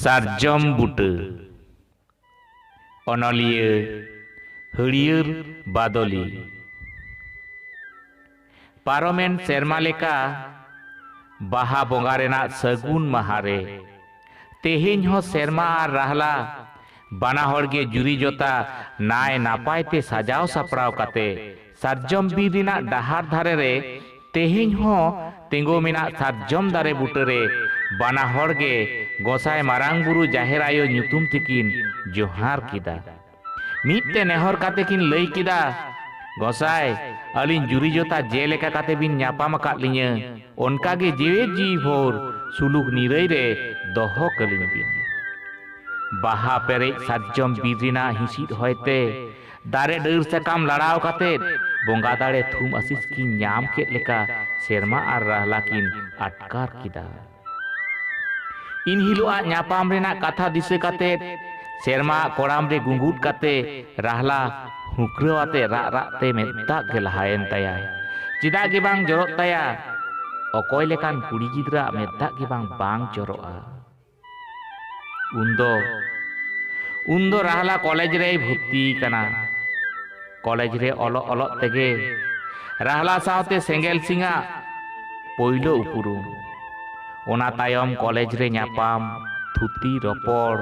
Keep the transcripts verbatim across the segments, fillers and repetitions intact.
ᱥᱟᱨᱡᱚᱢ ᱵᱩᱴᱟᱹ᱾ ᱚᱱᱚᱞᱤᱭᱟᱹ ᱦᱟᱹᱨᱭᱟᱹᱲ ᱵᱟᱫᱚᱞᱤ᱾ ᱯᱟᱨᱚᱢᱮᱱ ᱥᱮᱨᱢᱟ ᱞᱮᱠᱟ ᱵᱟᱦᱟ ᱵᱚᱸᱜᱟ ᱨᱮᱱᱟᱜ ᱥᱟᱹᱜᱩᱱ ᱢᱟᱦᱟ ᱨᱮ ᱛᱮᱦᱮᱧ ᱦᱚᱸ ᱥᱮᱨᱢᱟ ᱟᱨ ᱨᱟᱦᱞᱟ ᱵᱟᱱᱟ ᱦᱚᱲ ᱜᱮ ᱡᱩᱨᱤ ᱡᱚᱛᱟ ᱱᱟᱭ ᱱᱟᱯᱟᱭ ᱛᱮ ᱥᱟᱡᱟᱣ ᱥᱟᱯᱲᱟᱣ ᱠᱟᱛᱮ ᱥᱟᱨᱡᱚᱢ ᱵᱤᱨ ᱨᱮᱱᱟᱜ ᱰᱟᱦᱟᱨ ᱫᱷᱟᱨᱮ ᱨᱮ ᱛᱮᱦᱮᱧ ᱦᱚᱸ ᱛᱤᱸᱜᱩ ᱢᱮᱱᱟᱜ ᱥᱟᱨᱡᱚᱢ ᱫᱟᱨᱮ ᱵᱩᱴᱟᱹ ᱨᱮ ᱵᱟᱱᱟ ᱦᱚᱲ ᱜᱮ ᱜᱚᱸᱥᱟᱭ ᱢᱟᱨᱟᱝ ᱵᱩᱨᱩ ᱡᱟᱦᱮᱨ ᱟᱭᱳ ᱧᱩᱛᱩᱢ ᱛᱮᱠᱤᱱ ᱡᱚᱦᱟᱨ ᱠᱮᱫᱟ᱾ ᱢᱤᱫ ᱛᱮ ᱱᱮᱦᱚᱨ ᱠᱟᱛᱮ ᱠᱤᱱ ᱞᱟᱹᱭ ᱠᱮᱫᱟ, "ᱜᱚᱸᱥᱟᱭ, ᱟᱹᱞᱤᱧ ᱡᱩᱨᱤ ᱡᱚᱛᱟ ᱡᱮᱞᱮᱠᱟ ᱠᱟᱛᱮ ᱵᱤᱱ ᱧᱟᱯᱟᱢ ᱟᱠᱟᱫ ᱞᱤᱧᱟᱹ, ᱚᱱᱠᱟ ᱜᱮ ᱡᱮᱣᱮᱫ ᱡᱤᱣᱤ ᱵᱷᱳᱨ ᱥᱩᱞᱩᱠ ᱱᱤᱨᱟᱹᱭ ᱨᱮ ᱫᱚᱦᱚ ᱠᱟᱹᱞᱤᱧ ᱵᱤᱱ᱾" ᱵᱟᱦᱟ ᱯᱮᱨᱮᱡ ᱥᱟᱨᱡᱚᱢ ᱵᱤᱨ ᱨᱮᱱᱟᱜ ᱦᱤᱸᱥᱤᱫ ᱦᱚᱭ ᱛᱮ ᱫᱟᱨᱮ ᱰᱟᱹᱨ ᱥᱟᱠᱟᱢ ᱞᱟᱲᱟᱣ ᱠᱟᱛᱮ ᱵᱚᱸᱜᱟ ᱫᱟᱲᱮ ᱛᱷᱩᱢ ᱟᱥᱤᱥ ᱠᱤᱱ ᱧᱟᱢ ᱠᱮᱫ ᱞᱮᱠᱟ ᱥᱮᱨᱢᱟ ᱟᱨ ᱨᱟᱦᱞᱟ ᱠᱤᱱ ᱟᱴᱠᱟᱨ ᱠᱮᱫᱟ᱾ ᱤᱱ ᱦᱤᱞᱳᱜ ᱟᱜ ᱧᱟᱯᱟᱢ ᱨᱮᱱᱟᱜ ᱠᱟᱛᱷᱟ ᱫᱤᱥᱟᱹ ᱠᱟᱛᱮ ᱥᱮᱨᱢᱟ ᱟᱜ ᱠᱚᱲᱟᱢ ᱨᱮ ᱜᱩᱸᱜᱩᱫ ᱠᱟᱛᱮ ᱨᱟᱦᱞᱟ ᱦᱩᱸᱠᱨᱟᱹᱣ ᱟᱛᱮ ᱨᱟᱜ ᱨᱟᱜ ᱛᱮ ᱢᱮᱫ ᱫᱟᱜ ᱜᱮ ᱞᱟᱦᱟᱭᱮᱱ ᱛᱟᱭᱟ᱾ ᱪᱮᱫᱟᱜ ᱜᱮ ᱵᱟᱝ ᱡᱚᱨᱚᱜ ᱛᱟᱭᱟ, ᱚᱠᱚᱭ ᱞᱮᱠᱟᱱ ᱠᱩᱲᱤ ᱜᱤᱫᱽᱨᱟᱹ ᱟᱜ ᱢᱮᱫ ᱫᱟᱜ ᱜᱮ ᱵᱟᱝ ᱵᱟᱝ ᱡᱚᱨᱚᱜᱼᱟ᱾ ᱩᱱᱫᱚ ᱩᱱᱫᱚ ᱨᱟᱦᱞᱟ ᱠᱚᱞᱮᱡᱽ ᱨᱮᱭ ᱵᱷᱚᱨᱛᱤ ᱠᱟᱱᱟ᱾ ᱠᱚᱞᱮᱡᱽ ᱨᱮ ᱚᱞᱚᱜ ᱚᱞᱚᱜ ᱛᱮᱜᱮ ᱨᱟᱦᱞᱟ ᱥᱟᱶᱛᱮ ᱥᱮᱸᱜᱮᱞ ᱥᱤᱝ ᱟᱜ ᱯᱳᱭᱞᱳ ᱩᱯᱨᱩᱢ᱾ ᱚᱱᱟ ᱛᱟᱭᱚᱢ ᱠᱚᱞᱮᱡᱽ ᱨᱮ ᱧᱟᱯᱟᱢ, ᱛᱷᱩᱛᱤ ᱨᱚᱯᱚᱲ,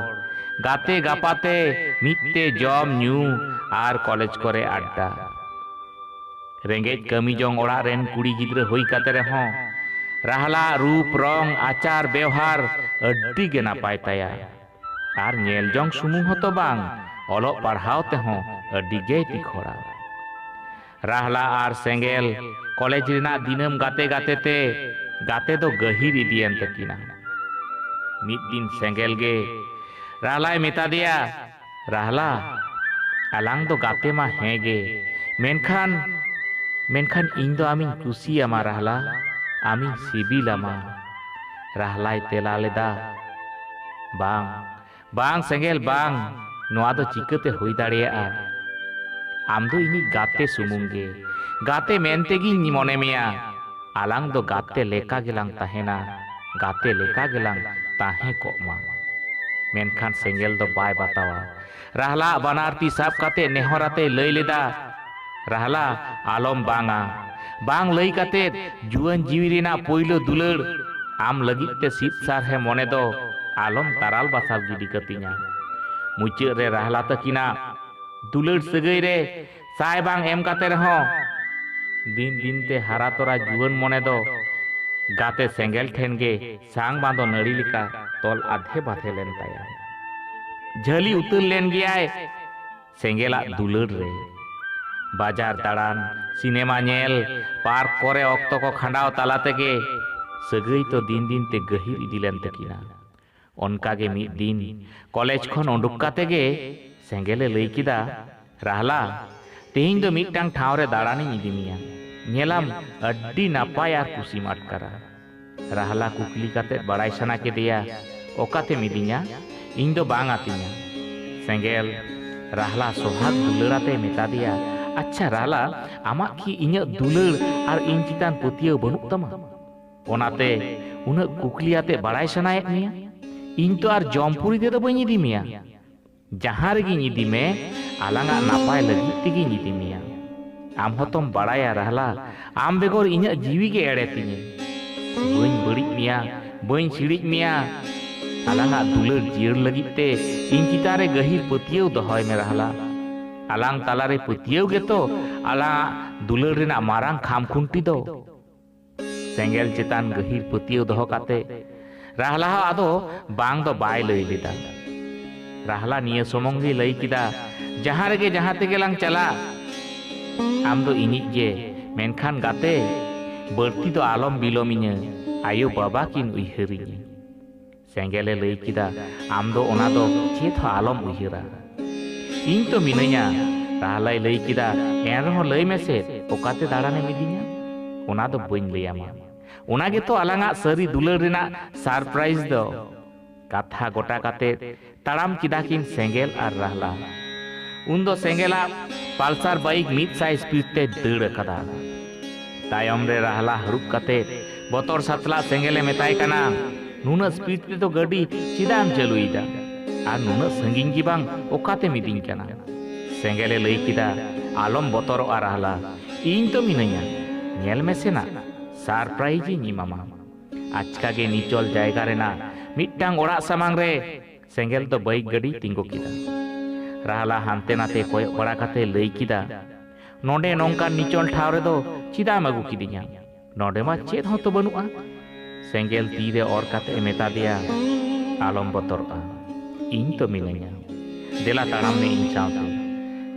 ᱜᱟᱛᱮ ᱜᱟᱯᱟᱛᱮ ᱢᱤᱫ ᱛᱮ ᱡᱚᱢ ᱧᱩ ᱟᱨ ᱠᱚᱞᱮᱡᱽ ᱠᱚᱨᱮ ᱟᱰᱰᱟ᱾ ᱨᱮᱸᱜᱮᱡ ᱠᱟᱹᱢᱤ ᱡᱚᱝ ᱚᱲᱟᱜ ᱨᱮᱱ ᱠᱩᱲᱤ ᱜᱤᱫᱽᱨᱟᱹ ᱦᱩᱭ ᱠᱟᱛᱮ ᱨᱮᱦᱚᱸ ᱨᱟᱦᱞᱟ ᱨᱩᱯ ᱨᱚᱝ ᱟᱪᱟᱨ ᱵᱮᱣᱦᱟᱨ ᱟᱹᱰᱤ ᱜᱮ ᱱᱟᱯᱟᱭ ᱛᱟᱭᱟ᱾ ᱟᱨ ᱧᱮᱞ ᱡᱚᱝ ᱥᱩᱢᱩᱝ ᱦᱚᱸᱛᱚ ᱵᱟᱝ, ᱚᱞᱚᱜ ᱯᱟᱲᱦᱟᱣ ᱛᱮᱦᱚᱸ ᱟᱹᱰᱤ ᱜᱮᱭ ᱛᱤᱠᱷᱚᱲᱟ᱾ ᱨᱟᱦᱞᱟ ᱟᱨ ᱥᱮᱸᱜᱮᱞ ᱠᱚᱞᱮᱡᱽ ᱨᱮᱱᱟᱜ ᱫᱤᱱᱟᱹᱢ ᱜᱟᱛᱮ ᱜᱟᱛᱮ ᱛᱮ ᱜᱟᱛᱮ ᱫᱚ ᱜᱟᱹᱦᱤᱨ ᱤᱫᱤᱭᱮᱱ ᱛᱟᱹᱠᱤᱱᱟ᱾ ᱢᱤᱫ ᱫᱤᱱ ᱥᱮᱸᱜᱮᱞ ᱜᱮ ᱨᱟᱦᱞᱟᱭ ᱢᱮᱛᱟ ᱫᱮᱭᱟ, "ᱨᱟᱦᱞᱟ, ᱟᱞᱟᱝ ᱫᱚ ᱜᱟᱛᱮ ᱢᱟ ᱦᱮᱸ ᱜᱮ, ᱢᱮᱱᱠᱷᱟᱱ, ᱢᱮᱱᱠᱷᱟᱱ ᱤᱧ ᱫᱚ ᱟᱢᱤᱧ ᱠᱩᱥᱤᱭᱟᱢᱟ ᱨᱟᱦᱞᱟ, ᱟᱢᱤᱧ ᱥᱤᱵᱤᱞᱟᱢᱟ᱾" ᱨᱟᱦᱞᱟᱭ ᱛᱮᱞᱟ ᱞᱮᱫᱟ, "ᱵᱟᱝ, ᱵᱟᱝ ᱥᱮᱸᱜᱮᱞ, ᱵᱟᱝ, ᱱᱚᱣᱟ ᱫᱚ ᱪᱤᱠᱟᱹᱛᱮ ᱦᱩᱭ ᱫᱟᱲᱮᱭᱟᱜᱼᱟ? ᱟᱢ ᱫᱚ ᱤᱧᱤᱡ ᱜᱟᱛᱮ ᱥᱩᱢᱩᱝ ᱜᱮ, ᱜᱟᱛᱮ ᱢᱮᱱᱛᱮᱜᱤᱧ ᱢᱚᱱᱮ ᱢᱮᱭᱟ᱾ ᱟᱞᱟᱝ ᱫᱚ ᱜᱟᱛᱮ ᱞᱮᱠᱟ ᱜᱮᱞᱟᱝ ᱛᱟᱦᱮᱱᱟ, ᱜᱟᱛᱮ ᱞᱮᱠᱟ ᱜᱮᱞᱟᱝ ᱛᱟᱦᱮᱸ ᱠᱚᱜ ᱢᱟ᱾" ᱢᱮᱱᱠᱷᱟᱱ ᱥᱮᱸᱜᱮᱞ ᱫᱚ ᱵᱟᱭ ᱵᱟᱛᱟᱣᱟ᱾ ᱨᱟᱦᱞᱟ ᱵᱟᱱᱟᱨ ᱛᱤ ᱥᱟᱵ ᱠᱟᱛᱮ ᱱᱮᱦᱚᱨ ᱟᱛᱮ ᱞᱟᱹᱭ ᱞᱮᱫᱟ, "ᱨᱟᱦᱞᱟ, ᱟᱞᱚᱢ ᱵᱟᱝᱟ᱾ ᱵᱟᱝ ᱞᱟᱹᱭ ᱠᱟᱛᱮ ᱡᱩᱣᱟᱹᱱ ᱡᱤᱣᱤ ᱨᱮᱱᱟᱜ ᱯᱩᱭᱞᱩ ᱫᱩᱞᱟᱹᱲ ᱟᱢ ᱞᱟᱹᱜᱤᱫ ᱛᱮ ᱥᱤᱫ ᱥᱟᱨᱦᱮ ᱢᱚᱱᱮ ᱫᱚ ᱟᱞᱚᱢ ᱛᱟᱨᱟᱞ ᱵᱟᱥᱟᱞ ᱜᱤᱰᱤ ᱠᱟᱹᱛᱤᱧᱟ᱾" ᱢᱩᱪᱟᱹᱫ ᱨᱮ ᱨᱟᱦᱞᱟ ᱛᱟᱹᱠᱤᱱᱟᱜ ᱫᱩᱞᱟᱹᱲ ᱥᱟᱹᱜᱟᱹᱭ ᱨᱮ ᱥᱟᱭ ᱵᱟᱝ ᱮᱢ ᱠᱟᱛᱮ ᱨᱮᱦᱚᱸ, ᱫᱤᱱ ᱫᱤᱱ ᱛᱮ ᱦᱟᱨᱟ ᱛᱚᱨᱟ ᱡᱩᱣᱟᱹᱱ ᱢᱚᱱᱮ ᱫᱚ ᱜᱟᱛᱮ ᱥᱮᱸᱜᱮᱞ ᱴᱷᱮᱱ ᱜᱮ ᱥᱟᱝ ᱵᱟᱸᱫᱚ ᱱᱟᱹᱲᱤ ᱞᱮᱠᱟ ᱛᱚᱞ ᱟᱫᱷᱮ ᱵᱟᱫᱷᱮ ᱞᱮᱱ ᱛᱟᱭᱟ᱾ ᱡᱷᱟᱹᱞᱤ ᱩᱛᱟᱹᱨ ᱞᱮᱱ ᱜᱮᱭᱟᱭ ᱥᱮᱸᱜᱮᱞᱟᱜ ᱫᱩᱞᱟᱹᱲ ᱨᱮ᱾ ᱵᱟᱡᱟᱨ ᱫᱟᱬᱟᱱ, ᱥᱤᱱᱮᱢᱟ ᱧᱮᱞ, ᱯᱟᱨᱠ ᱠᱚᱨᱮ ᱚᱠᱛᱚ ᱠᱚ ᱠᱷᱟᱸᱰᱟᱣ ᱛᱟᱞᱟ ᱛᱮᱜᱮ ᱥᱟᱹᱜᱟᱹᱭ ᱫᱚ ᱫᱤᱱ ᱫᱤᱱ ᱛᱮ ᱜᱟᱹᱦᱤᱨ ᱤᱫᱤ ᱞᱮᱱ ᱛᱟᱹᱠᱤᱱᱟ᱾ ᱚᱱᱠᱟ ᱜᱮ ᱢᱤᱫ ᱫᱤᱱ ᱠᱚᱞᱮᱡᱽ ᱠᱷᱚᱱ ᱩᱰᱩᱠ ᱠᱟᱛᱮ ᱜᱮ ᱥᱮᱸᱜᱮᱞᱮ ᱞᱟᱹᱭ ᱠᱮᱫᱟ, "ᱨᱟᱦᱞᱟ, ᱛᱮᱦᱮᱧ ᱫᱚ ᱢᱤᱫᱴᱟᱝ ᱴᱷᱟᱶ ᱨᱮ ᱫᱟᱬᱟᱱᱤᱧ ᱤᱫᱤ ᱢᱮᱭᱟ᱾ ᱧᱮᱞᱟᱢ, ᱟᱹᱰᱤ ᱱᱟᱯᱟᱭ ᱟᱨ ᱠᱩᱥᱤᱢ ᱟᱴᱠᱟᱨᱟ᱾" ᱨᱟᱦᱞᱟ ᱠᱩᱠᱞᱤ ᱠᱟᱛᱮ ᱵᱟᱲᱟᱭ ᱥᱟᱱᱟ ᱠᱮᱫᱮᱭᱟ, "ᱚᱠᱟᱛᱮᱢ ᱤᱫᱤᱧᱟ? ᱤᱧ ᱫᱚ ᱵᱟᱝ ᱟᱹᱛᱤᱧᱟ᱾" ᱥᱮᱸᱜᱮᱞ ᱨᱟᱦᱞᱟ ᱥᱚᱦᱟᱜ ᱫᱩᱞᱟᱹᱲ ᱟᱛᱮ ᱢᱮᱛᱟ ᱫᱮᱭᱟ, "ᱟᱪᱪᱷᱟ ᱨᱟᱦᱞᱟ, ᱟᱢᱟᱜ ᱠᱤ ᱤᱧᱟᱹᱜ ᱫᱩᱞᱟᱹᱲ ᱟᱨ ᱤᱧ ᱪᱮᱛᱟᱱ ᱯᱟᱹᱛᱭᱟᱹᱣ ᱵᱟᱹᱱᱩᱜ ᱛᱟᱢᱟ? ᱚᱱᱟᱛᱮ ᱩᱱᱟᱹᱜ ᱠᱩᱠᱞᱤ ᱟᱛᱮ ᱵᱟᱲᱟᱭ ᱥᱟᱱᱟᱭᱮᱫ ᱢᱮᱭᱟ? ᱤᱧ ᱛᱚ ᱟᱨ ᱡᱚᱢᱯᱩᱨᱤ ᱛᱮᱫᱚ ᱵᱟᱹᱧ ᱤᱫᱤ ᱢᱮᱭᱟ᱾ ᱡᱟᱦᱟᱸ ᱨᱮᱜᱤᱧ ᱤᱫᱤ ᱢᱮ, ᱟᱞᱟᱝᱟᱜ ᱱᱟᱯᱟᱭ ᱞᱟᱹᱜᱤᱫ ᱛᱮᱜᱤᱧ ᱤᱫᱤ ᱢᱮᱭᱟ᱾ ᱟᱢ ᱦᱚᱸᱛᱚᱢ ᱵᱟᱲᱟᱭᱟ ᱨᱟᱦᱞᱟ, ᱟᱢ ᱵᱮᱜᱚᱨ ᱤᱧᱟᱹᱜ ᱡᱤᱣᱤ ᱜᱮ ᱮᱲᱮ ᱛᱤᱧᱟᱹ᱾ ᱵᱟᱹᱧ ᱵᱟᱹᱲᱤᱡ ᱢᱮᱭᱟ, ᱵᱟᱹᱧ ᱥᱤᱲᱤᱡ ᱢᱮᱭᱟ᱾ ᱟᱞᱟᱝᱟᱜ ᱫᱩᱞᱟᱹᱲ ᱡᱤᱭᱟᱹᱲ ᱞᱟᱹᱜᱤᱫ ᱛᱮ ᱤᱧ ᱪᱮᱛᱟᱱ ᱨᱮ ᱜᱟᱹᱦᱤᱨ ᱯᱟᱹᱛᱭᱟᱹᱣ ᱫᱚᱦᱚᱭ ᱢᱮ ᱨᱟᱦᱞᱟ᱾ ᱟᱞᱟᱝ ᱛᱟᱞᱟᱨᱮ ᱯᱟᱹᱛᱭᱟᱹᱣ ᱜᱮᱛᱚ ᱟᱞᱟᱝᱟᱜ ᱫᱩᱞᱟᱹᱲ ᱨᱮᱱᱟᱜ ᱢᱟᱨᱟᱝ ᱠᱷᱟᱢᱠᱷᱩᱱᱴᱤ ᱫᱚ᱾" ᱥᱮᱸᱜᱮᱞ ᱪᱮᱛᱟᱱ ᱜᱟᱹᱦᱤᱨ ᱯᱟᱹᱛᱭᱟᱹᱣ ᱫᱚᱦᱚ ᱠᱟᱛᱮ ᱨᱟᱦᱞᱟ ᱦᱚᱸ ᱟᱫᱚ ᱵᱟᱝ ᱫᱚ ᱵᱟᱭ ᱞᱟᱹᱭ ᱞᱮᱫᱟ᱾ ᱨᱟᱦᱞᱟ ᱱᱤᱭᱟᱹ ᱥᱩᱢᱩᱝ ᱜᱮᱭ ᱞᱟᱹᱭ ᱠᱮᱫᱟ, "ᱡᱟᱦᱟᱸ ᱨᱮᱜᱮ ᱡᱟᱦᱟᱸ ᱛᱮᱜᱮ ᱞᱟᱝ ᱪᱟᱞᱟᱜ, ᱟᱢ ᱫᱚ ᱤᱧᱤᱡ ᱜᱮ, ᱢᱮᱱᱠᱷᱟᱱ ᱜᱟᱛᱮ, ᱵᱟᱹᱲᱛᱤ ᱫᱚ ᱟᱞᱚᱢ ᱵᱤᱞᱚᱢᱤᱧᱟᱹ, ᱟᱭᱳ ᱵᱟᱵᱟ ᱠᱤᱱ ᱩᱭᱦᱟᱹᱨᱤᱧᱟᱹ᱾" ᱥᱮᱸᱜᱮᱞᱮ ᱞᱟᱹᱭ ᱠᱮᱫᱟ, "ᱟᱢ ᱫᱚ ᱚᱱᱟ ᱫᱚ ᱪᱮᱫ ᱦᱚᱸ ᱟᱞᱚᱢ ᱩᱭᱦᱟᱹᱨᱟ᱾ ᱤᱧ ᱛᱚ ᱢᱤᱱᱟᱹᱧᱟ᱾" ᱨᱟᱦᱞᱟᱭ ᱞᱟᱹᱭ ᱠᱮᱫᱟ, "ᱮᱱᱨᱮᱦᱚᱸ ᱞᱟᱹᱭ ᱢᱮᱥᱮ, ᱚᱠᱟᱛᱮ ᱫᱟᱬᱟᱱᱮᱢ ᱤᱫᱤᱧᱟ? ᱚᱱᱟ ᱫᱚ ᱵᱟᱹᱧ ᱞᱟᱹᱭᱟᱢᱟ᱾ ᱚᱱᱟ ᱜᱮᱛᱚ ᱟᱞᱟᱝᱟᱜ ᱥᱟᱹᱨᱤ ᱫᱩᱞᱟᱹᱲ ᱨᱮᱱᱟᱜ surprise ᱫᱚ᱾" ᱠᱟᱛᱷᱟ ᱜᱚᱴᱟ ᱠᱟᱛᱮ ᱛᱟᱲᱟᱢ ᱠᱮᱫᱟ ᱠᱤᱱ ᱥᱮᱸᱜᱮᱞ ᱟᱨ ᱨᱟᱦᱞᱟ᱾ ᱩᱱᱫᱚ ᱥᱮᱸᱜᱮᱞᱟᱜ ᱯᱟᱞᱥᱟᱨ ᱵᱟᱭᱤᱠ ᱢᱤᱫ ᱥᱟᱭ ᱥᱯᱤᱰ ᱛᱮ ᱫᱟᱹᱲ ᱟᱠᱟᱫᱟ᱾ ᱛᱟᱭᱚᱢ ᱨᱮ ᱨᱟᱦᱞᱟ ᱦᱟᱹᱨᱩᱵ ᱠᱟᱛᱮ ᱵᱚᱛᱚᱨ ᱥᱟᱛᱞᱟᱜ ᱥᱮᱸᱜᱮᱞᱮ ᱢᱮᱛᱟᱭ ᱠᱟᱱᱟ, "ᱱᱩᱱᱟᱹᱜ ᱥᱯᱤᱰ ᱛᱮᱫᱚ ᱜᱟᱹᱰᱤ ᱪᱮᱫᱟᱜ ᱮᱢ ᱪᱟᱹᱞᱩᱭᱮᱫᱟ? ᱟᱨ ᱱᱩᱱᱟᱹᱜ ᱥᱟᱺᱜᱤᱧ ᱜᱮ ᱵᱟᱝ, ᱚᱠᱟᱛᱮᱢ ᱤᱫᱤᱧ ᱠᱟᱱᱟ?" ᱥᱮᱸᱜᱮᱞᱮ ᱞᱟᱹᱭ ᱠᱮᱫᱟ, "ᱟᱞᱚᱢ ᱵᱚᱛᱚᱨᱚᱜᱼᱟ ᱨᱟᱦᱞᱟ, ᱤᱧ ᱛᱚ ᱢᱤᱱᱟᱹᱧᱟ᱾ ᱧᱮᱞ ᱢᱮᱥᱮ ᱱᱟᱜ, surprise ᱤᱧ ᱮᱢᱟᱢᱟ᱾" ᱟᱪᱠᱟ ᱜᱮ ᱱᱤᱪᱚᱞ ᱡᱟᱭᱜᱟ ᱨᱮᱱᱟᱜ ᱢᱤᱫᱴᱟᱝ ᱚᱲᱟᱜ ᱥᱟᱢᱟᱝ ᱨᱮ ᱥᱮᱸᱜᱮᱞ ᱫᱚ ᱵᱟᱭᱤᱠ ᱜᱟᱹᱰᱤᱭ ᱛᱤᱸᱜᱩ ᱠᱮᱫᱟ᱾ ᱨᱟᱦᱞᱟ ᱦᱟᱱᱛᱮ ᱱᱟᱛᱮ ᱠᱚᱭᱚᱜ ᱵᱟᱲᱟ ᱠᱟᱛᱮ ᱞᱟᱹᱭ ᱠᱮᱫᱟ, "ᱱᱚᱸᱰᱮ ᱱᱚᱝᱠᱟᱱ ᱱᱤᱪᱚᱞ ᱴᱷᱟᱶ ᱨᱮᱫᱚ ᱪᱮᱫᱟᱜ ᱮᱢ ᱟᱹᱜᱩ ᱠᱤᱫᱤᱧᱟ? ᱱᱚᱸᱰᱮ ᱢᱟ ᱪᱮᱫ ᱦᱚᱸᱛᱚ ᱵᱟᱹᱱᱩᱜᱼᱟ᱾" ᱥᱮᱸᱜᱮᱞ ᱛᱤ ᱨᱮ ᱚᱨ ᱠᱟᱛᱮ ᱮ ᱢᱮᱛᱟ ᱫᱮᱭᱟ, "ᱟᱞᱚᱢ ᱵᱚᱛᱚᱨᱚᱜᱼᱟ, ᱤᱧ ᱛᱚ ᱢᱤᱱᱟᱹᱧᱟ᱾ ᱫᱮᱞᱟ ᱛᱟᱲᱟᱢ ᱢᱮ ᱤᱧ ᱥᱟᱶᱛᱮ᱾"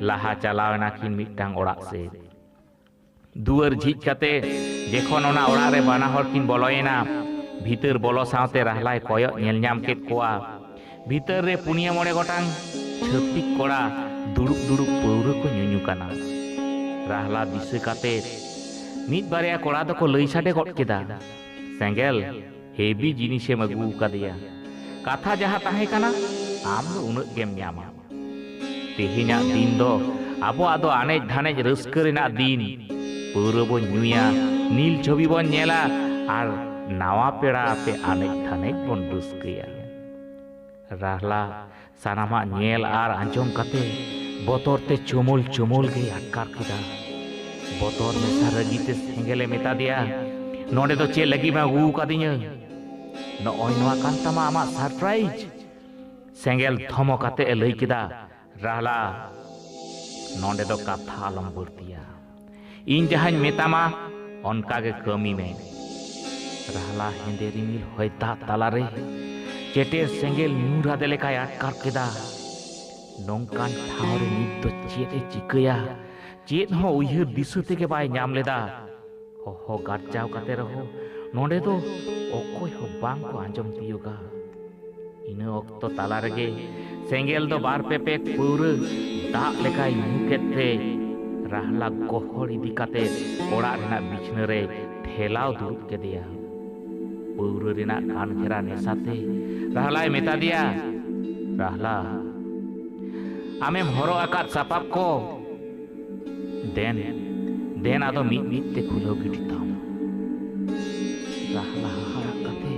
ᱞᱟᱦᱟ ᱪᱟᱞᱟᱣ ᱮᱱᱟ ᱠᱤᱱ ᱢᱤᱫᱴᱟᱝ ᱚᱲᱟᱜ ᱥᱮᱫ᱾ ᱫᱩᱣᱟᱹᱨ ᱡᱷᱤᱡ ᱠᱟᱛᱮ ᱡᱮᱠᱷᱚᱱ ᱚᱱᱟ ᱚᱲᱟᱜ ᱨᱮ ᱵᱟᱱᱟ ᱦᱚᱲ ᱠᱤᱱ ᱵᱚᱞᱚᱭᱮᱱᱟ, ᱵᱷᱤᱛᱟᱹᱨ ᱵᱚᱞᱚ ᱥᱟᱶᱛᱮ ᱨᱟᱦᱞᱟᱭ ᱠᱚᱭᱚᱜ ᱧᱮᱞ ᱧᱟᱢ ᱠᱮᱫ ᱠᱚᱣᱟ᱾ ᱵᱷᱤᱛᱟᱹᱨ ᱨᱮ ᱯᱩᱱᱭᱟᱹ ᱢᱚᱬᱮ ᱜᱚᱴᱟᱝ ᱪᱷᱟᱹᱛᱤᱠ ᱠᱚᱲᱟ ᱫᱩᱲᱩᱵ ᱫᱩᱲᱩᱵ ᱯᱟᱹᱣᱨᱟᱹ ᱠᱚ ᱧᱩᱧᱩ ᱠᱟᱱᱟ᱾ ᱨᱟᱦᱞᱟ ᱫᱤᱥᱟᱹ ᱠᱟᱛᱮ ᱢᱤᱫ ᱵᱟᱨᱭᱟ ᱠᱚᱲᱟ ᱫᱚᱠᱚ ᱞᱟᱹᱭ ᱥᱟᱰᱮ ᱜᱚᱫ ᱠᱮᱫᱟ, "ᱥᱮᱸᱜᱮᱞ, ᱦᱮᱵᱤ ᱡᱤᱱᱤᱥᱮᱢ ᱟᱹᱜᱩ ᱟᱠᱟᱫᱮᱭᱟ᱾ ᱠᱟᱛᱷᱟ ᱡᱟᱦᱟᱸ ᱛᱟᱦᱮᱸ ᱠᱟᱱᱟ, ᱟᱢ ᱫᱚ ᱩᱱᱟᱹᱜ ᱜᱮᱢ ᱧᱟᱢᱟ᱾ ᱛᱮᱦᱮᱧᱟᱜ ᱫᱤᱱ ᱫᱚ ᱟᱵᱚᱣᱟᱜ ᱫᱚ ᱟᱱᱮᱡ ᱫᱷᱟᱱᱮᱡ ᱨᱟᱹᱥᱠᱟᱹ ᱨᱮᱱᱟᱜ ᱫᱤᱱ᱾ ᱯᱟᱹᱣᱨᱟᱹ ᱵᱚᱱ ᱧᱩᱭᱟ, ᱱᱤᱞ ᱪᱷᱚᱵᱤ ᱵᱚᱱ ᱧᱮᱞᱟ ᱟᱨ ᱱᱟᱣᱟ ᱯᱮᱲᱟ ᱟᱛᱮ ᱟᱱᱮᱡ ᱫᱷᱟᱱᱮᱡ ᱵᱚᱱ ᱨᱟᱹᱥᱠᱟᱹᱭᱟ᱾" ᱨᱟᱦᱞᱟ ᱥᱟᱱᱟᱢᱟᱜ ᱧᱮᱞ ᱟᱨ ᱟᱸᱡᱚᱢ ᱠᱟᱛᱮ ᱵᱚᱛᱚᱨ ᱛᱮ ᱪᱩᱢᱩᱞ ᱪᱩᱢᱩᱞ ᱜᱮᱭ ᱟᱴᱠᱟᱨ ᱠᱮᱫᱟ᱾ ᱵᱚᱛᱚᱨ ᱢᱮᱥᱟ ᱨᱟᱹᱜᱤ ᱛᱮ ᱥᱮᱸᱜᱮᱞᱮ ᱢᱮᱛᱟ ᱫᱮᱭᱟ, "ᱱᱚᱸᱰᱮ ᱫᱚ ᱪᱮᱫ ᱞᱟᱹᱜᱤᱫ ᱮᱢ ᱟᱹᱜᱩ ᱟᱠᱟᱫᱤᱧᱟ? ᱱᱚᱜᱼᱚᱭ ᱱᱚᱣᱟ ᱠᱟᱱ ᱛᱟᱢᱟ ᱟᱢᱟᱜ surprise?" ᱥᱮᱸᱜᱮᱞ ᱛᱷᱚᱢᱚ ᱠᱟᱛᱮ ᱮ ᱞᱟᱹᱭ ᱠᱮᱫᱟ, "ᱨᱟᱦᱞᱟ, ᱱᱚᱸᱰᱮ ᱫᱚ ᱠᱟᱛᱷᱟ ᱟᱞᱚᱢ ᱵᱟᱹᱲᱛᱤᱭᱟ᱾ ᱤᱧ ᱡᱟᱦᱟᱸᱧ ᱢᱮᱛᱟᱢᱟ, ᱚᱱᱠᱟ ᱜᱮ ᱠᱟᱹᱢᱤ ᱢᱮ᱾" ᱨᱟᱦᱞᱟ ᱦᱮᱸᱫᱮ ᱨᱤᱢᱤᱞ ᱦᱚᱭ ᱫᱟᱜ ᱛᱟᱞᱟᱨᱮ ᱪᱮᱴᱮᱨ ᱥᱮᱸᱜᱮᱞ ᱧᱩᱨ ᱟᱫᱮ ᱞᱮᱠᱟᱭ ᱟᱴᱠᱟᱨ ᱠᱮᱫᱟ᱾ ᱱᱚᱝᱠᱟᱱ ᱴᱷᱟᱶ ᱨᱮ ᱱᱤᱛ ᱫᱚ ᱪᱮᱫ ᱮ ᱪᱤᱠᱟᱹᱭᱟ? ᱪᱮᱫ ᱦᱚᱸ ᱩᱭᱦᱟᱹᱨ ᱫᱤᱥᱟᱹ ᱛᱮᱜᱮ ᱵᱟᱭ ᱧᱟᱢ ᱞᱮᱫᱟ᱾ ᱦᱚᱦᱚ ᱜᱟᱨᱡᱟᱣ ᱠᱟᱛᱮ ᱨᱮᱦᱚᱸ ᱱᱚᱰᱮ ᱫᱚ ᱚᱠᱚᱭ ᱦᱚᱸ ᱵᱟᱝ ᱠᱚ ᱟᱸᱡᱚᱢ ᱛᱤᱭᱳᱜᱟ᱾ ᱤᱱᱟᱹ ᱚᱠᱛᱚ ᱛᱟᱞᱟ ᱨᱮᱜᱮ ᱥᱮᱸᱜᱮᱞ ᱫᱚ ᱵᱟᱨ ᱯᱮ ᱯᱮᱠ ᱯᱟᱹᱣᱨᱟᱹ ᱫᱟᱜ ᱞᱮᱠᱟᱭ ᱧᱩ ᱠᱮᱫ ᱛᱮ ᱨᱟᱦᱞᱟ ᱜᱚᱦᱚᱲ ᱤᱫᱤ ᱠᱟᱛᱮ ᱚᱲᱟᱜ ᱨᱮᱱᱟᱜ ᱵᱤᱪᱷᱱᱟᱹ ᱨᱮᱭ ᱴᱷᱮᱞᱟᱣ ᱫᱩᱲᱩᱵ ᱠᱮᱫᱮᱭᱟ᱾ ᱯᱟᱹᱣᱨᱟᱹ ᱨᱮᱱᱟᱜ ᱠᱟᱱ ᱜᱷᱮᱨᱟ ᱱᱮᱥᱟᱛᱮ ᱨᱟᱦᱞᱟᱭ ᱢᱮᱛᱟ ᱫᱮᱭᱟ, "ᱨᱟᱦᱞᱟ, ᱟᱢᱮᱢ ᱦᱚᱨᱚᱜ ᱟᱠᱟᱫ ᱥᱟᱯᱟᱵ ᱠᱚ ᱫᱮᱱ, ᱫᱮᱱ ᱟᱫᱚ ᱢᱤᱫ ᱢᱤᱫ ᱛᱮ ᱠᱷᱩᱞᱟᱹᱣ ᱜᱤᱰᱤ ᱛᱟᱢ᱾" ᱨᱟᱦᱞᱟ ᱦᱟᱦᱟᱲᱟᱜ ᱠᱟᱛᱮ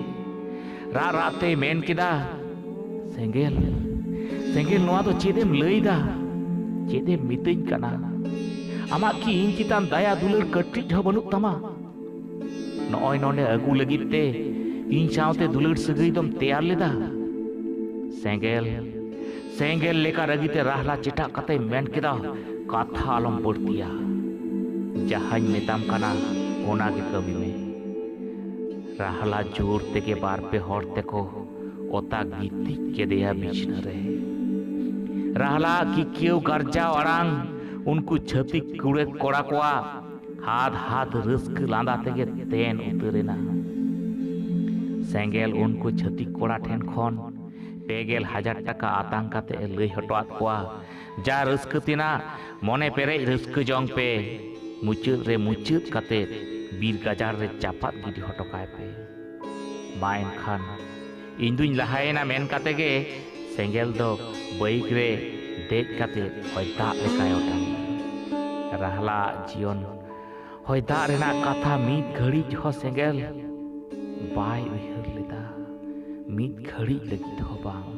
ᱨᱟᱜ ᱨᱟᱜ ᱛᱮᱭ ᱢᱮᱱ ᱠᱮᱫᱟ, ᱥᱮᱸᱜᱮᱞ, ᱥᱮᱸᱜᱮᱞ, ᱱᱚᱣᱟ ᱫᱚ ᱪᱮᱫ ᱮᱢ ᱞᱟᱹᱭ ᱫᱟ? ᱪᱮᱫ ᱮᱢ ᱢᱤᱛᱟᱹᱧ ᱠᱟᱱᱟ? ᱟᱢᱟᱜ ᱠᱤ ᱤᱧ ᱪᱮᱛᱟᱱ ᱫᱟᱭᱟ ᱫᱩᱞᱟᱹᱲ ᱠᱟᱹᱴᱤᱡ ᱦᱚᱸ ᱵᱟᱹᱱᱩᱜ ᱛᱟᱢᱟ? ᱱᱚᱜᱼᱚᱭ ᱱᱚᱰᱮ ᱟᱹᱜᱩ ᱞᱟᱹᱜᱤᱫ ᱛᱮ ᱤᱧ ᱥᱟᱶᱛᱮ ᱫᱩᱞᱟᱹᱲ ᱥᱟᱹᱜᱟᱹᱭ ᱫᱚᱢ ᱛᱮᱭᱟᱨ ᱞᱮᱫᱟ? ᱥᱮᱸᱜᱮᱞ, ᱥᱮᱸᱜᱮᱞ ᱞᱮᱠᱟ ᱨᱟᱹᱜᱤ ᱛᱮ ᱨᱟᱦᱞᱟ ᱪᱮᱴᱟᱜ ᱠᱟᱛᱮᱭ ᱢᱮᱱ ᱠᱮᱫᱟ, "ᱠᱟᱛᱷᱟ ᱟᱞᱚᱢ ᱵᱟᱹᱲᱛᱤᱭᱟ᱾ ᱡᱟᱦᱟᱸᱧ ᱢᱮᱛᱟᱢ ᱠᱟᱱᱟ, ᱚᱱᱟ ᱜᱮ ᱠᱟᱹᱢᱤ ᱢᱮ᱾" ᱨᱟᱦᱞᱟ ᱡᱳᱨ ᱛᱮᱜᱮ ᱵᱟᱨ ᱯᱮ ᱦᱚᱲ ᱛᱮᱠᱚ ᱚᱛᱟ ᱜᱤᱛᱤᱡ ᱠᱮᱫᱮᱭᱟ ᱵᱤᱪᱷᱱᱟᱹ ᱨᱮ᱾ ᱨᱟᱦᱞᱟ ᱠᱤᱠᱤᱭᱟᱹᱣ ᱜᱟᱨᱡᱟᱣ ᱟᱲᱟᱝ ᱩᱱᱠᱩ ᱪᱷᱟᱹᱛᱤᱠ ᱠᱩᱲᱟᱹ ᱠᱚᱲᱟ ᱠᱚᱣᱟᱜ ᱦᱟᱫ ᱦᱟᱫ ᱨᱟᱹᱥᱠᱟᱹ ᱞᱟᱸᱫᱟ ᱛᱮᱜᱮ ᱛᱮᱱ ᱩᱛᱟᱹᱨ ᱮᱱᱟ᱾ ᱥᱮᱸᱜᱮᱞ ᱩᱱᱠᱩ ᱪᱷᱟᱹᱛᱤᱠ ᱠᱚᱲᱟ ᱴᱷᱮᱱ ᱠᱷᱚᱱ ᱯᱮ ᱜᱮᱞ ᱦᱟᱡᱟᱨ ᱴᱟᱠᱟ ᱟᱛᱟᱝ ᱠᱟᱛᱮ ᱮ ᱞᱟᱹᱭ ᱦᱚᱴᱚ ᱟᱫ ᱠᱚᱣᱟ, ᱡᱟ ᱨᱟᱹᱥᱠᱟᱹ ᱛᱮᱱᱟᱜ ᱢᱚᱱᱮ ᱯᱮᱨᱮᱡ ᱨᱟᱹᱥᱠᱟᱹ ᱡᱚᱝ ᱯᱮ, ᱢᱩᱪᱟᱹᱫ ᱨᱮ ᱢᱩᱪᱟᱹᱫ ᱠᱟᱛᱮ ᱵᱤᱨ ᱜᱟᱡᱟᱲ ᱨᱮ ᱪᱟᱯᱟᱫ ᱜᱤᱰᱤ ᱦᱚᱴᱚ ᱠᱟᱭ ᱯᱮ᱾ ᱢᱟ ᱮᱱᱠᱷᱟᱱ, ᱤᱧ ᱫᱩᱧ ᱞᱟᱦᱟᱭᱮᱱᱟ ᱢᱮᱱ ᱠᱟᱛᱮ ᱜᱮ ᱥᱮᱸᱜᱮᱞ ᱫᱚ ᱵᱟᱭᱤᱠ ᱨᱮ ᱫᱮᱡ ᱠᱟᱛᱮ ᱦᱚᱭ ᱫᱟᱜ ᱞᱮᱠᱟᱭ ᱚᱴᱟᱝ ᱮᱱᱟ᱾ ᱨᱟᱦᱞᱟ ᱟᱜ ᱡᱤᱭᱚᱱ ᱦᱚᱭ ᱫᱟᱜ ᱨᱮᱱᱟᱜ ᱠᱟᱛᱷᱟ ᱢᱤᱫ ᱜᱷᱟᱹᱲᱤᱡ ᱦᱚᱸ ᱥᱮᱸᱜᱮᱞ ᱵᱟᱭ ᱩᱭᱦᱟᱹᱨ ᱞᱮᱫᱟ, ᱢᱤᱫ ᱜᱷᱟᱹᱲᱤᱡ ᱞᱟᱹᱜᱤᱫ ᱦᱚᱸ ᱵᱟᱝ᱾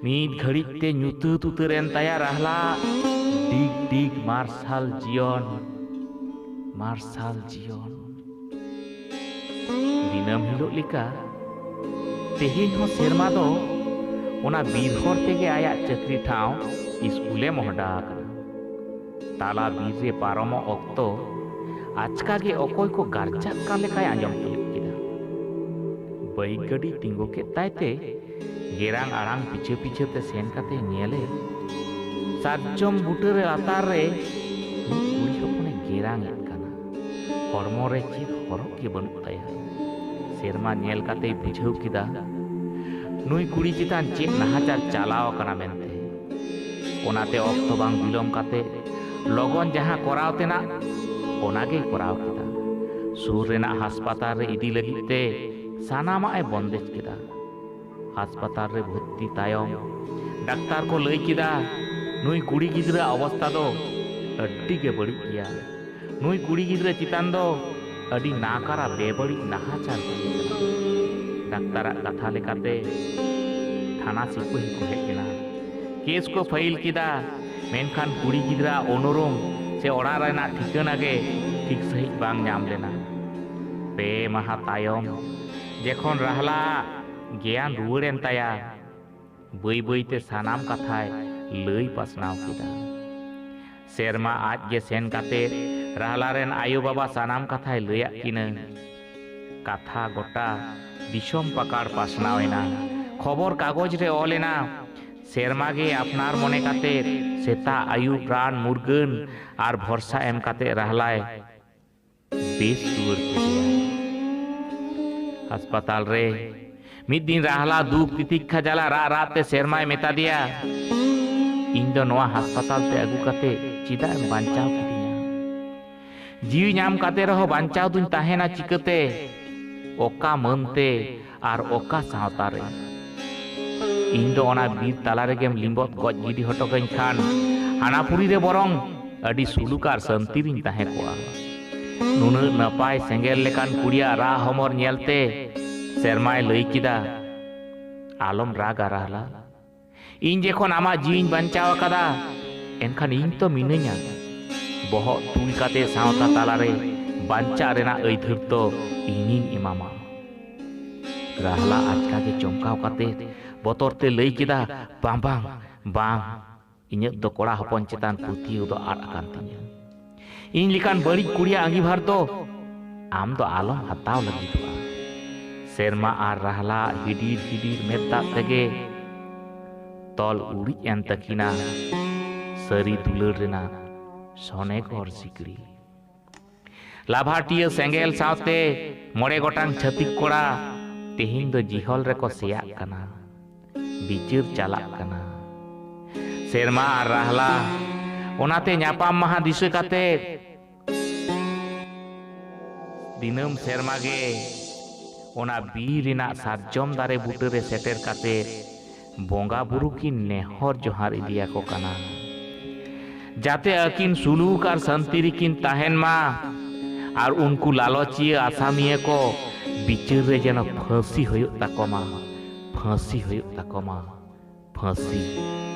ᱢᱤᱫ ᱜᱷᱟᱹᱲᱤᱡ ᱛᱮ ᱧᱩᱛᱟᱹᱛ ᱩᱛᱟᱹᱨ ᱮᱱ ᱛᱟᱭᱟ ᱨᱟᱦᱞᱟ᱾ ᱰᱤᱜᱽ ᱰᱤᱜᱽ ᱢᱟᱨᱥᱟᱞ ᱡᱤᱭᱚᱱ, ᱢᱟᱨᱥᱟᱞ ᱡᱤᱭᱚᱱ᱾ ᱫᱤᱱᱟᱹᱢ ᱦᱤᱞᱳᱜ ᱞᱮᱠᱟ ᱛᱮᱦᱮᱧ ᱦᱚᱸ ᱥᱮᱨᱢᱟ ᱫᱚ ᱚᱱᱟ ᱵᱤᱨ ᱦᱚᱨ ᱛᱮᱜᱮ ᱟᱭᱟᱜ ᱪᱟᱹᱠᱨᱤ ᱴᱷᱟᱶ ᱤᱥᱠᱩᱞᱮ ᱢᱚᱦᱰᱟ ᱟᱠᱟᱱᱟ᱾ ᱛᱟᱞᱟ ᱵᱤᱨ ᱨᱮ ᱯᱟᱨᱚᱢᱚᱜ ᱚᱠᱛᱚ ᱟᱪᱠᱟ ᱜᱮ ᱚᱠᱚᱭ ᱠᱚ ᱜᱟᱨᱡᱟᱜ ᱠᱟᱱ ᱞᱮᱠᱟᱭ ᱟᱸᱡᱚᱢ ᱛᱤᱭᱳᱜ ᱠᱮᱫᱟ᱾ ᱵᱟᱭᱤᱠ ᱜᱟᱹᱰᱤ ᱛᱤᱸᱜᱩ ᱠᱮᱫ ᱛᱟᱭ ᱛᱮ ᱜᱮᱨᱟᱝ ᱟᱲᱟᱝ ᱯᱤᱪᱷᱟᱹ ᱯᱤᱪᱷᱟᱹ ᱛᱮ ᱥᱮᱱ ᱠᱟᱛᱮ ᱧᱮᱞᱮ, ᱥᱟᱨᱡᱚᱢ ᱵᱩᱴᱟᱹ ᱨᱮ ᱞᱟᱛᱟᱨ ᱨᱮ ᱢᱤᱫ ᱠᱩᱲᱤ ᱦᱚᱯᱚᱱᱮ ᱜᱮᱨᱟᱝ ᱮᱫ ᱠᱟᱱᱟ᱾ ᱦᱚᱲᱢᱚ ᱨᱮ ᱪᱮᱫ ᱦᱚᱨᱚᱜ ᱜᱮ ᱵᱟᱹᱱᱩᱜ ᱛᱟᱭᱟ᱾ ᱥᱮᱨᱢᱟ ᱧᱮᱞ ᱠᱟᱛᱮᱭ ᱵᱩᱡᱷᱟᱹᱣ ᱠᱮᱫᱟ, ᱱᱩᱭ ᱠᱩᱲᱤ ᱪᱮᱛᱟᱱ ᱪᱮᱫ ᱱᱟᱦᱟᱪᱟᱨ ᱪᱟᱞᱟᱣ ᱟᱠᱟᱱᱟ ᱢᱮᱱᱛᱮ᱾ ᱚᱱᱟᱛᱮ ᱚᱠᱛᱚ ᱵᱟᱝ ᱵᱤᱞᱚᱢ ᱠᱟᱛᱮ ᱞᱚᱜᱚᱱ ᱡᱟᱦᱟᱸ ᱠᱚᱨᱟᱣ ᱛᱮᱱᱟᱜ, ᱚᱱᱟ ᱜᱮᱭ ᱠᱚᱨᱟᱣ ᱠᱮᱫᱟ᱾ ᱥᱩᱨ ᱨᱮᱱᱟᱜ ᱦᱟᱥᱯᱟᱛᱟᱞ ᱨᱮ ᱤᱫᱤ ᱞᱟᱹᱜᱤᱫ ᱛᱮ ᱥᱟᱱᱟᱢᱟᱜ ᱮ ᱵᱚᱱᱫᱮᱡ ᱠᱮᱫᱟ᱾ ᱦᱟᱥᱯᱟᱛᱟᱞ ᱨᱮ ᱵᱷᱚᱨᱛᱤ ᱛᱟᱭᱚᱢ ᱰᱟᱠᱛᱟᱨ ᱠᱚ ᱞᱟᱹᱭ ᱠᱮᱫᱟ, ᱱᱩᱭ ᱠᱩᱲᱤ ᱜᱤᱫᱽᱨᱟᱹ ᱚᱵᱚᱥᱛᱟ ᱫᱚ ᱟᱹᱰᱤ ᱜᱮ ᱵᱟᱹᱲᱤᱡ ᱜᱮᱭᱟ᱾ ᱱᱩᱭ ᱠᱩᱲᱤ ᱜᱤᱫᱽᱨᱟᱹ ᱪᱮᱛᱟᱱ ᱫᱚ ᱟᱹᱰᱤ ᱱᱟᱠᱟᱨᱟ ᱵᱮᱵᱟᱹᱲᱤᱡ ᱱᱟᱦᱟᱪᱟᱨ ᱦᱩᱭ ᱟᱠᱟᱱᱟ᱾ ᱰᱟᱠᱛᱟᱨᱟᱜ ᱠᱟᱛᱷᱟ ᱞᱮᱠᱟᱛᱮ, ᱛᱷᱟᱱᱟ ᱥᱤᱯᱟᱹᱦᱤ ᱠᱚ ᱦᱮᱡ ᱮᱱᱟ᱾ ᱠᱮᱥ ᱠᱚ ᱯᱷᱟᱭᱤᱞ ᱠᱮᱫᱟ, ᱢᱮᱱᱠᱷᱟᱱ ᱠᱩᱲᱤ ᱜᱤᱫᱽᱨᱟᱹ ᱩᱱᱩᱨᱩᱢ ᱥᱮ ᱚᱲᱟᱜ ᱨᱮᱱᱟᱜ ᱴᱷᱤᱠᱟᱹᱱᱟ ᱜᱮ ᱴᱷᱤᱠ ᱥᱟᱺᱦᱤᱡ ᱵᱟᱝ ᱧᱟᱢ ᱞᱮᱱᱟ᱾ ᱯᱮ ᱢᱟᱦᱟ ᱛᱟᱭᱚᱢ ᱡᱮᱠᱷᱚᱱ ᱨᱟᱦᱞᱟ ᱜᱮᱭᱟᱱ ᱨᱩᱣᱟᱹᱲᱮᱱ ᱛᱟᱭᱟ, ᱵᱟᱹᱭ ᱵᱟᱹᱭᱛᱮ ᱥᱟᱱᱟᱢ ᱠᱟᱛᱷᱟᱭ ᱞᱟᱹᱭ ᱯᱟᱥᱱᱟᱣ ᱠᱮᱫᱟ᱾ ᱥᱮᱨᱢᱟ ᱟᱡ ᱜᱮ ᱥᱮᱱ ᱠᱟᱛᱮ ᱨᱟᱦᱞᱟ ᱨᱮᱱ ᱟᱭᱳ ᱵᱟᱵᱟ ᱥᱟᱱᱟᱢ ᱠᱟᱛᱷᱟᱭ ᱞᱟᱹᱭᱟᱫ ᱠᱤᱱᱟᱹ᱾ ᱠᱟᱛᱷᱟ ᱜᱚᱴᱟ ᱫᱤᱥᱚᱢ ᱯᱟᱠᱟᱲ ᱯᱟᱥᱱᱟᱣ ᱮᱱᱟ᱾ ᱠᱷᱚᱵᱚᱨ ᱠᱟᱜᱚᱡᱽ ᱨᱮ ᱚᱞ ᱮᱱᱟ, ᱥᱮᱨᱢᱟ ᱜᱮ ᱟᱯᱱᱟᱨ ᱢᱚᱱᱮ ᱠᱟᱛᱮ ᱥᱮᱛᱟᱜ ᱟᱹᱭᱩᱵ ᱨᱟᱱ ᱢᱩᱨᱜᱟᱹᱱ ᱟᱨ ᱵᱷᱚᱨᱥᱟ ᱮᱢ ᱠᱟᱛᱮ ᱨᱟᱦᱞᱟᱭ ᱵᱮᱥ ᱨᱩᱣᱟᱹᱲ ᱠᱮᱫᱮᱭᱟ᱾ ᱦᱟᱥᱯᱟᱛᱟᱞ ᱨᱮ ᱢᱤᱫ ᱫᱤᱱ ᱨᱟᱦᱞᱟ ᱫᱩᱠ ᱛᱤᱛᱤᱠᱠᱷᱟ ᱡᱟᱞᱟ ᱨᱟᱜ ᱨᱟᱜ ᱛᱮ ᱥᱮᱨᱢᱟᱭ ᱢᱮᱛᱟ ᱫᱮᱭᱟ, "ᱤᱧ ᱫᱚ ᱱᱚᱣᱟ ᱦᱟᱥᱯᱟᱛᱟᱞ ᱛᱮ ᱟᱹᱜᱩ ᱠᱟᱛᱮ ᱪᱮᱫᱟᱜ ᱮᱢ ᱵᱟᱧᱪᱟᱣ ᱠᱤᱫᱤᱧᱟ? ᱡᱤᱣᱤ ᱧᱟᱢ ᱠᱟᱛᱮ ᱨᱮᱦᱚᱸ ᱵᱟᱧᱪᱟᱣ ᱫᱩᱧ ᱛᱟᱦᱮᱱᱟ ᱪᱤᱠᱟᱹᱛᱮ? ᱚᱠᱟ ᱢᱟᱹᱱ ᱛᱮ ᱟᱨ ᱚᱠᱟ ᱥᱟᱶᱛᱟ ᱨᱮ? ᱤᱧ ᱫᱚ ᱚᱱᱟ ᱵᱤᱨ ᱛᱟᱞᱟ ᱨᱮᱜᱮᱢ ᱞᱤᱸᱵᱚᱫ ᱜᱚᱡ ᱜᱤᱰᱤ ᱦᱚᱴᱚ ᱠᱟᱹᱧ ᱠᱷᱟᱱ ᱦᱟᱱᱟ ᱯᱩᱨᱤ ᱨᱮ ᱵᱚᱨᱚᱝ ᱟᱹᱰᱤ ᱥᱩᱞᱩᱠ ᱟᱨ ᱥᱟᱹᱱᱛᱤ ᱨᱤᱧ ᱛᱟᱦᱮᱸ ᱠᱚᱜᱼᱟ᱾ ᱱᱩᱱᱟᱹᱜ ᱱᱟᱯᱟᱭ ᱥᱮᱸᱜᱮᱞ ᱞᱮᱠᱟᱱ ᱠᱩᱲᱤᱭᱟᱜ ᱨᱟᱜ ᱦᱚᱢᱚᱨ ᱧᱮᱞᱛᱮ ᱥᱮᱨᱢᱟᱭ ᱞᱟᱹᱭ ᱠᱮᱫᱟ, ᱟᱞᱚᱢ ᱨᱟᱜᱟ ᱨᱟᱦᱞᱟ᱾ ᱤᱧ ᱡᱮᱠᱷᱚᱱ ᱟᱢᱟᱜ ᱡᱤᱣᱤᱧ ᱵᱟᱧᱪᱟᱣ ᱟᱠᱟᱫᱟ, ᱮᱱᱠᱷᱟᱱ ᱤᱧ ᱛᱚ ᱢᱤᱱᱟᱹᱧᱟ᱾ ᱵᱚᱦᱚᱜ ᱛᱩᱞ ᱠᱟᱛᱮ ᱥᱟᱶᱛᱟ ᱛᱟᱞᱟᱨᱮ ᱵᱟᱧᱪᱟᱜ ᱨᱮᱱᱟᱜ ᱟᱹᱭᱫᱟᱹᱨ ᱫᱚ ᱤᱧᱤᱧ ᱮᱢᱟᱢᱟ᱾" ᱨᱟᱦᱞᱟ ᱟᱪᱠᱟ ᱜᱮ ᱪᱚᱢᱠᱟᱣ ᱠᱟᱛᱮ ᱵᱚᱛᱚᱨ ᱛᱮ ᱞᱟᱹᱭ ᱠᱮᱫᱟ, "ᱵᱟᱝ, ᱵᱟᱝ, ᱵᱟᱝ, ᱤᱧᱟᱹᱜ ᱫᱚ ᱠᱚᱲᱟ ᱦᱚᱯᱚᱱ ᱪᱮᱛᱟᱱ ᱯᱟᱹᱛᱭᱟᱹᱣ ᱫᱚ ᱟᱫ ᱟᱠᱟᱱ ᱛᱤᱧᱟᱹ᱾ ᱤᱧ ᱞᱮᱠᱟᱱ ᱵᱟᱹᱲᱤᱡ ᱠᱩᱲᱤᱭᱟᱜ ᱟᱺᱜᱤᱵᱷᱟᱨ ᱫᱚ ᱟᱢ ᱫᱚ ᱟᱞᱚᱢ ᱦᱟᱛᱟᱣ ᱞᱟᱹᱜᱤᱫᱚᱜᱼᱟ᱾" ᱥᱮᱨᱢᱟ ᱟᱨ ᱨᱟᱦᱞᱟ ᱦᱤᱰᱤᱨ ᱦᱤᱰᱤᱨ ᱢᱮᱫ ᱫᱟᱜ ᱛᱮᱜᱮ ᱛᱚᱞ ᱩᱨᱤᱡ ᱮᱱ ᱛᱟᱹᱠᱤᱱᱟ ᱥᱟᱹᱨᱤ ᱫᱩᱞᱟᱹᱲ ᱨᱮᱱᱟᱜ ᱥᱚᱱᱮᱜᱚᱨ ᱥᱤᱠᱲᱤ᱾ ᱞᱟᱵᱷᱟᱴᱤᱭᱟᱹ ᱥᱮᱸᱜᱮᱞ ᱥᱟᱶᱛᱮ ᱢᱚᱬᱮ ᱜᱚᱴᱟᱝ ᱪᱷᱟᱹᱛᱤᱠ ᱠᱚᱲᱟ ᱛᱮᱦᱮᱧ ᱫᱚ ᱡᱤᱦᱚᱞ ᱨᱮᱠᱚ ᱥᱮᱭᱟᱜ ᱠᱟᱱᱟ, ᱵᱤᱪᱟᱹᱨ ᱪᱟᱞᱟᱜ ᱠᱟᱱᱟ᱾ ᱥᱮᱨᱢᱟ ᱟᱨ ᱨᱟᱦᱞᱟ ᱚᱱᱟᱛᱮ ᱧᱟᱯᱟᱢ ᱢᱟᱦᱟ ᱫᱤᱥᱟᱹ ᱠᱟᱛᱮ ᱫᱤᱱᱟᱹᱢ ᱥᱮᱨᱢᱟ ᱜᱮ ᱚᱱᱟ ᱵᱤᱨ ᱨᱮᱱᱟᱜ ᱥᱟᱨᱡᱚᱢ ᱫᱟᱨᱮ ᱵᱩᱴᱟᱹ ᱨᱮ ᱥᱮᱴᱮᱨ ᱠᱟᱛᱮ ᱵᱚᱸᱜᱟ ᱵᱩᱨᱩ ᱠᱤᱱ ᱱᱮᱦᱚᱨ ᱡᱚᱦᱟᱨ ᱤᱫᱤᱭᱟᱠᱚ ᱠᱟᱱᱟ, ᱡᱟᱛᱮ ᱟᱹᱠᱤᱱ ᱥᱩᱞᱩᱠ ᱟᱨ ᱥᱟᱱᱛᱤ ᱨᱮᱠᱤᱱ ᱛᱟᱦᱮᱱ ᱢᱟ ᱟᱨ ᱩᱱᱠᱩ ᱞᱟᱞᱚᱪᱤᱭᱟᱹ ᱟᱥᱟᱢᱤᱭᱟᱹ ᱠᱚ ᱵᱤᱪᱟᱹᱨ ᱨᱮ ᱡᱮᱱᱚ ᱯᱷᱟᱹᱥᱤ ᱦᱩᱭᱩᱜ ᱛᱟᱠᱚ ᱢᱟ᱾ ᱯᱷᱟᱹᱥᱤ ᱦᱩᱭᱩᱜ ᱛᱟᱠᱚ ᱢᱟ ᱯᱷᱟᱹᱥᱤ᱾